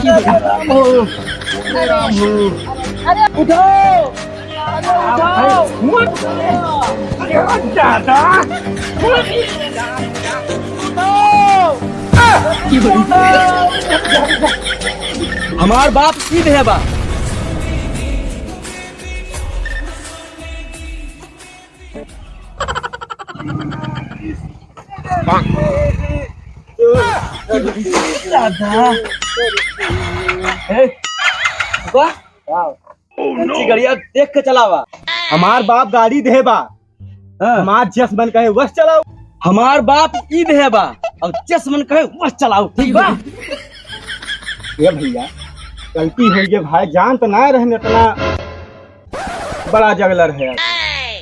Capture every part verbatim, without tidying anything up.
अरे उठाओ, अरे उठाओ। अरे दादा। हमार बाप ई देहे बा। दादा। ए, बा? अच्छी गड़िया देख के चलावा। हमार बाप गाड़ी देहे बा। हाँ। हमार जस मन कहे वस चलाऊ। हमार बाप ई देहे बा और जस मन कहे वस चलाऊ, ठीक बा? ये भैया, गलती होइ गई भाई, जान तो ना रहन इतना बड़ा जगलर है।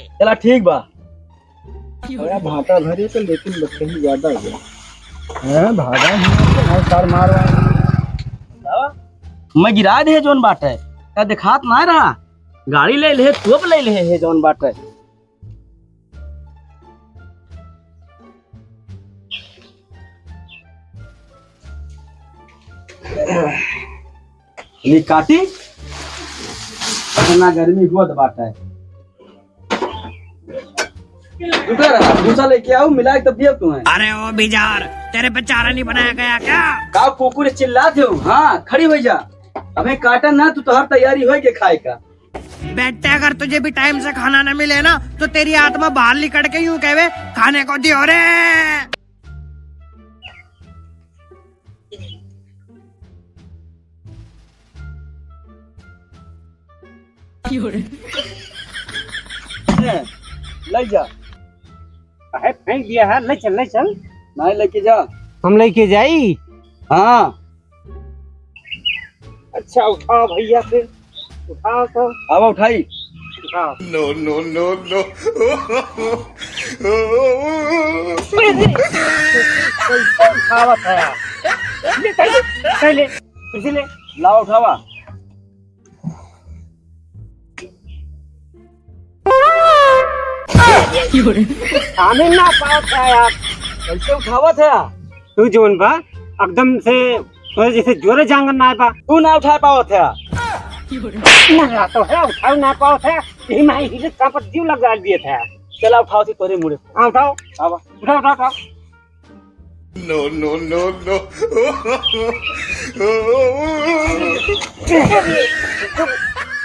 चला ठीक बा। अरे भाटा भरे तो लेकिन बदतमीजी ज्यादा हो गया। हैं, भागा ही नहीं, और सर मार रहा है। मैं गिरा दे जौन बाटे, का देखात ना रहा? गाड़ी ले ले, तू अब ले ले है जौन बाटे। ये काटी, इतना गर्मी होत बाटे। रुका रहा, भूसा लेके आओ, मिला के तब दिया तुम्हें। अरे ओ बिजार, तेरे पे चारा नहीं बनाया गया क्या? का कुकुर चिल्लाते हो? हाँ, खड़ी हो जा। अबे काटा ना, तू तो हर तैयारी होए के खाए का। बेटे, अगर तुझे भी टाइम से खाना न मिले ना, तो तेरी आत्मा बाहर निकल के यूं कहवे, "खाने को दियो रे।" ले जा। काहे फेंक दिया है? ले चल, ले चल। नहीं लेके जा। हम लेके जाई? हाँ। अच्छा, उठाओ भैया से, उठाओ तो। आवा उठाई। उठाओ। No, no, no, no। कैसे उठावत है? ले, पहले, पहले, फिर से ले। लावा उठावा। आने ना पावत है यार। कैसे उठावत है? तू जोन बा, एकदम से तोरे जैसे जोरे जांगर ना बा। तू ना उठा पावत है। ना तो है, उठा ना पावत है। यही माई हिले सांपत जीव लग जा दिए थे। चला उठाओ थी तोरे मुड़े। हाँ, उठाओ। आवा। उठाओ, उठाओ, उठाओ। No, no, no, no।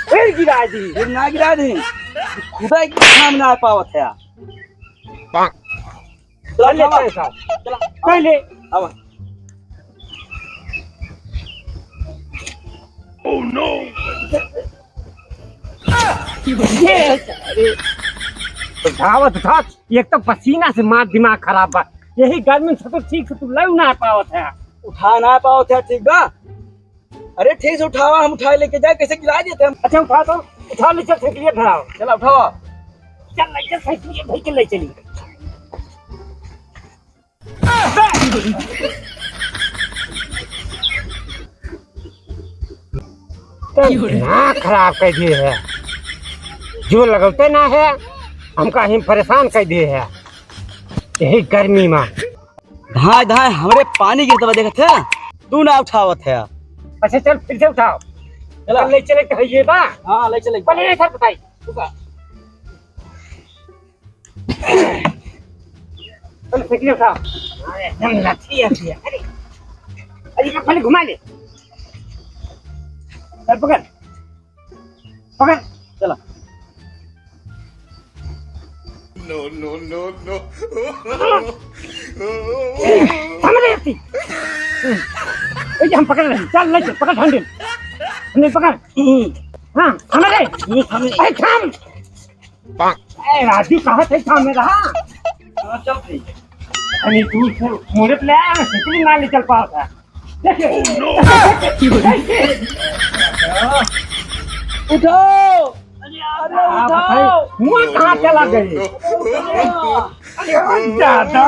फिर गिरा दी। फिर ना गिरा दी। खुदा के सामने आ पावत है। चला, पहले चला। पैसा। चला। पहले। अब। Oh no। ये, अरे। उठावत, उठावत। एक तो पसीना से मार दिमाग खराब बा। यही गर्मी से तो ठीक से तू लग ना पावत है। उठा ना पावत है, ठीक बा? अरे ठीक से उठावा, हम उठाए लेके जाए, कैसे गिरा देते हम। अच्छा उठा तो, उठा ले चल साइकिलिया धराओ। चला उठावा। चल ले चल साइकिलिया भाई के ले चली। तो दिमाग खराब कर दिए है, जो लगते ना है, हमका ही परेशान कर दिए है यही गर्मी में। धाय धाय हमरे पानी गिरत बा, देखत है, तू ना उठावत है। अच्छा चल फिर से उठाओ। चला। ले चले तो है ये बा। हाँ, ले चले। पहले इधर बताई। रुका। चल, फेंक ले, उठा। अरे, एकदम लाठी है, लाठी है। अरे, अरे, ये पहले घुमा ले। चल, पकड़। पकड़। चला। No, no, no, no। सामने रहती। ए, हम पकड़ रहे हैं। चल, ले चल, पकड़ handle। Handle पकड़। हाँ, सामने। ये सामने। अरे, थाम। ए, राजू, कहाँ थे? सामने रहा। हाँ, चल रही। अरे, तू से मोड़े पे ले आया, मैं साइकिल ना ले चल पावत है। देख ले। Oh, no। उठाओ। अरे, अरे, आप उठाओ। भाई, मुँह कहाँ चला गए? अरे, दादा।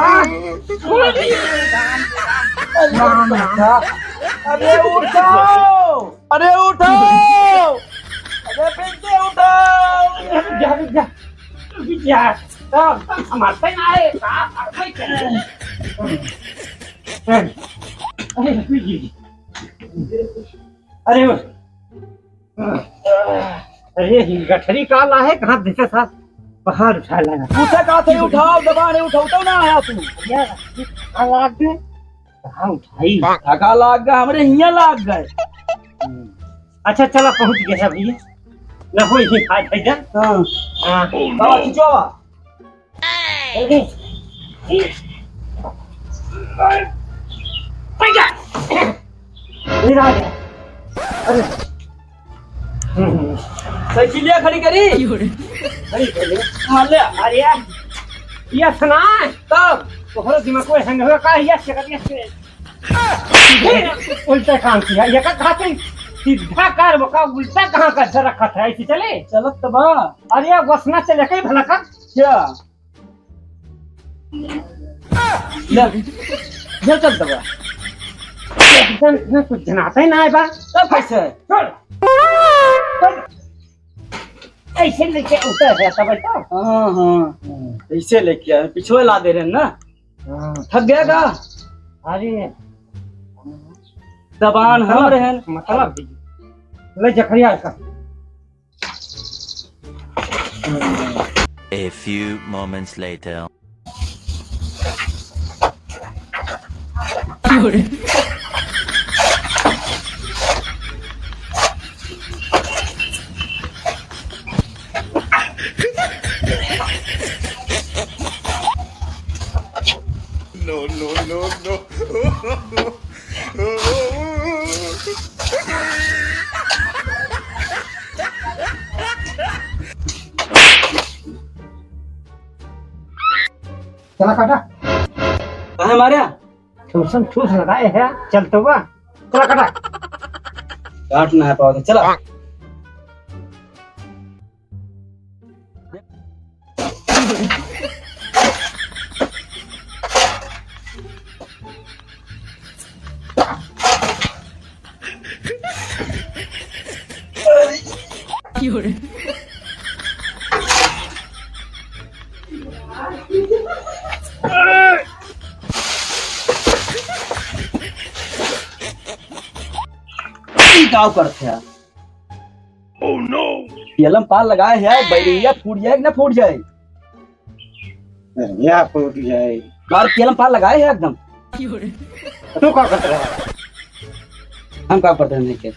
अरे, उठाओ। अरे उठाओ! अरे पिंकी उठाओ! रुक जा, रुक जा। रुक जा। तो, तो संभालते ना है। अरे, अरे, अरे, अरे, अरे, अरे, ये गठरी का ला है, कहाँ देखे था? बाहर उठा लाया। उसे कहा थे उठाओ, दबा नहीं उठाओ, तो ना आया तू। यार, ये कहाँ लाग गए? कहाँ उठाई? कहाँ लाग गए? हमरे हियाँ लाग गए। हम्म। अच्छा, चला, पहुँच गया है भैया। ना हो, ये खा, खा जा। हाँ। हाँ। बाबा, खिंचो बाबा। अरे। साइकिलिया खड़ी करी। खड़ी कर ले। हाँ, ले। अरे, ये सुना। तब? तोहरा दिमाग में हैंग हुआ का? ये से, ये से। उल्टा काम किया। ये का कहा थे? सीधा कर, वो का उल्टा कहाँ का रखा था? ऐसे चले? चलत तो बा। अरे, वसना चले कहीं भला कर। क्या? ले, ले चल दबा। एकदम ना कुछ जनाता ही ना है बा। तब कैसे? चल। चल। ऐसे लेके उतर है तब तो। हाँ, हाँ। ऐसे लेके आए, पिछुए ला दे रहे हैं ना। हाँ। थक गया का? अरे। दबान हम मतलब, रहन। मतलब, ले जखरिया का। A few moments later. No, no, no, no. चला काटा। कहाँ मारा? ठूसन ठूस लगाए है, चल तो बा। चला काटा। काट ना है पावत, चला। ई का करत है? Oh no! पेलम पार लगाए है, बैरिया फूट जाए कि ना फूट जाए? बैरिया फूट जाए। और पेलम पार लगाए है एकदम। तू का करत रहा? हम का करत रहे नहीं के?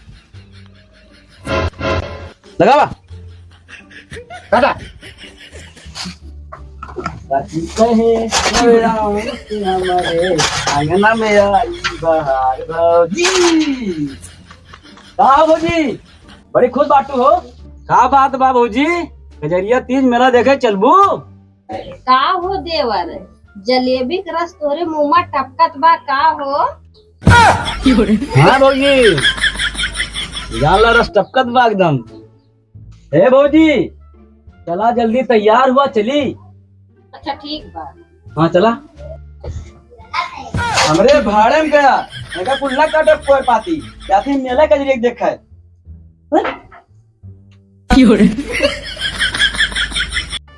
लगावा। काटा। कथी कहे राम के हमरे अंगना में आई बहार भौजी। का भौजी, बड़ी खुश बाटू हो? का बात बा भौजी, कजरिया तीज मेला देखे चलबू? का हो देवर, जलेबी के रस तोरे मुंह में टपकत बा का हो? हाँ भौजी, जाला रस टपकत बा एकदम। हे भौजी, चला जल्दी तैयार हुआ, चली। अच्छा ठीक बा। हाँ चला। हमरे भाड़े में गया, एका कुल्ला काटब कोई पाती, या फिर मेला का जरिए देखा है।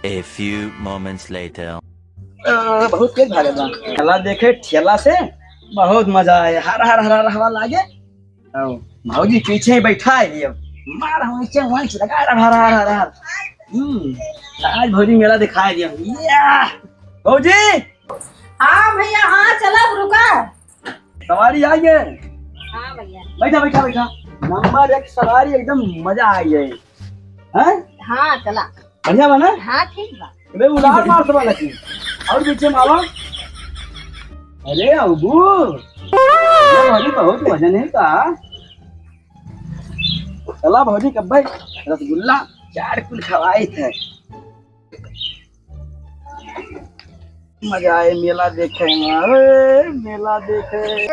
A few moments later. अ, बहुत तेज भागत बा। ठेला देखे, ठेला से बहुत मजा आए। हर हर हर हर हवा लागे। आओ, भौजी पीछे ही बैठा है ये। मार हम इसे वहीं से लगा रहा, रहा, रहा, रहा। हम्म, आज भौजी मेला दिखाई दिया। या! भौजी! हाँ भैया, हाँ, चला, रुका। सवारी आई है। हाँ भैया। बैठा, बैठा, बैठा। नंबर एक सवारी, एकदम मजा आई है। हैं? हाँ, चला। बढ़िया बा ना? हाँ, ठीक बा। अबे उधार मार दबा लगी। और पीछे मारो। अरे अबू, ये भौजी बहुत वजन है का? चला भौजी कब्बे रसगुल्ला चार कुल खवाई थे। मजा आए मेला देखे में, अरे मेला देखे।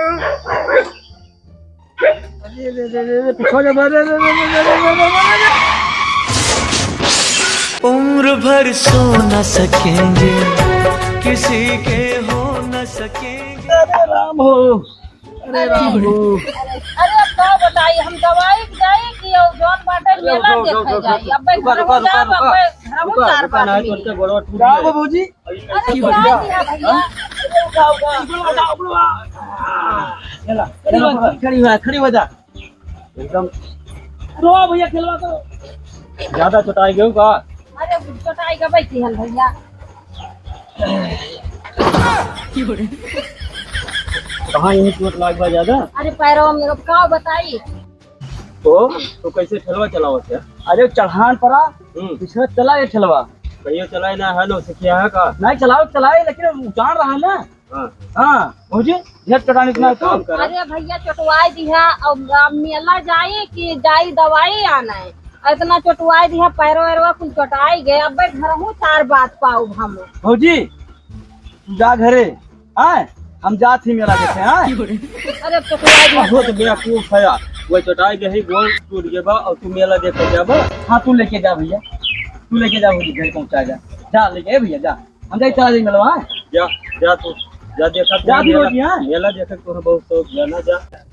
अरे रे रे रे रे, पीछे जा, अरे रे रे रे। उम्र भर सो न सकेंगे, किसी के हो न सकेंगे। अरे राम हो, अरे राम हो। अरे अब का बताई, हम दवाई के जाई कि और जौन बाटे अरे मेला रुको, रुको, देखे रुको, जाई। रुको। अब भाई रुका, घर रुका, हो रुका, जाब, रुका। अब भाई घर हो रुका, चार रुका, पाँच ना, मिनट। उनके गोड़वा टूट का गया। बा भौजी? अरे अरे क्या भैया। दिया भैया? हाँ? अरे उठा, उठा। ऊपर उठा, ऊपर उठा। चला, खड़ी हो, खड़ी हो, खड़ी हो जा। एकदम। रो भैया, खेलवा तो। ज्यादा चोटाई गयो का? अरे, चोटाई का बैठी हन भैया। कहाँ यही चोट लाग बा ज्यादा? अरे, पैरों में, अब का बताई? तो तू कैसे ठेलवा चलावत है? अरे, चढ़ान परा, हम्म। पिछले चला ये ठेलवा। कहियो चलाए ना, हेलो, सीखिया है का? नहीं, चलाओ, चलाए, लेकिन उजाड़ रहा है ना। हाँ। हाँ, भौजी, झट कटानी सुना तो। काम करा। अरे भैया, चोटवाई दिहा, अब, अब मेला जाई कि जाई दवाई आने? इतना चोटवाई दिहा, पैरो वैरवा कुल चोटाई गए, अब घरहू चार बात पाउब हम। भौजी, तू जा घरे, आय, हम जात ही मेला देखे, आय। अरे चोटवाई दिहा। हो तो बेवकूफ है यार, वो चोटाई गए, गोल टूट गए बा, और तू मेला देखे जाबा। हाँ, तू लेके जा भैया, तू लेके जा भौजी, घर पहुँचा जा, जा लेके, ए भैया, जा। हम जाई चला जाई मेलवा, हाँ? जा, जा तू, जा देखा तू जा भी मेला, रोटी, हाँ? मेला देखे के तोहरा बहुत शौक बा ना, जा।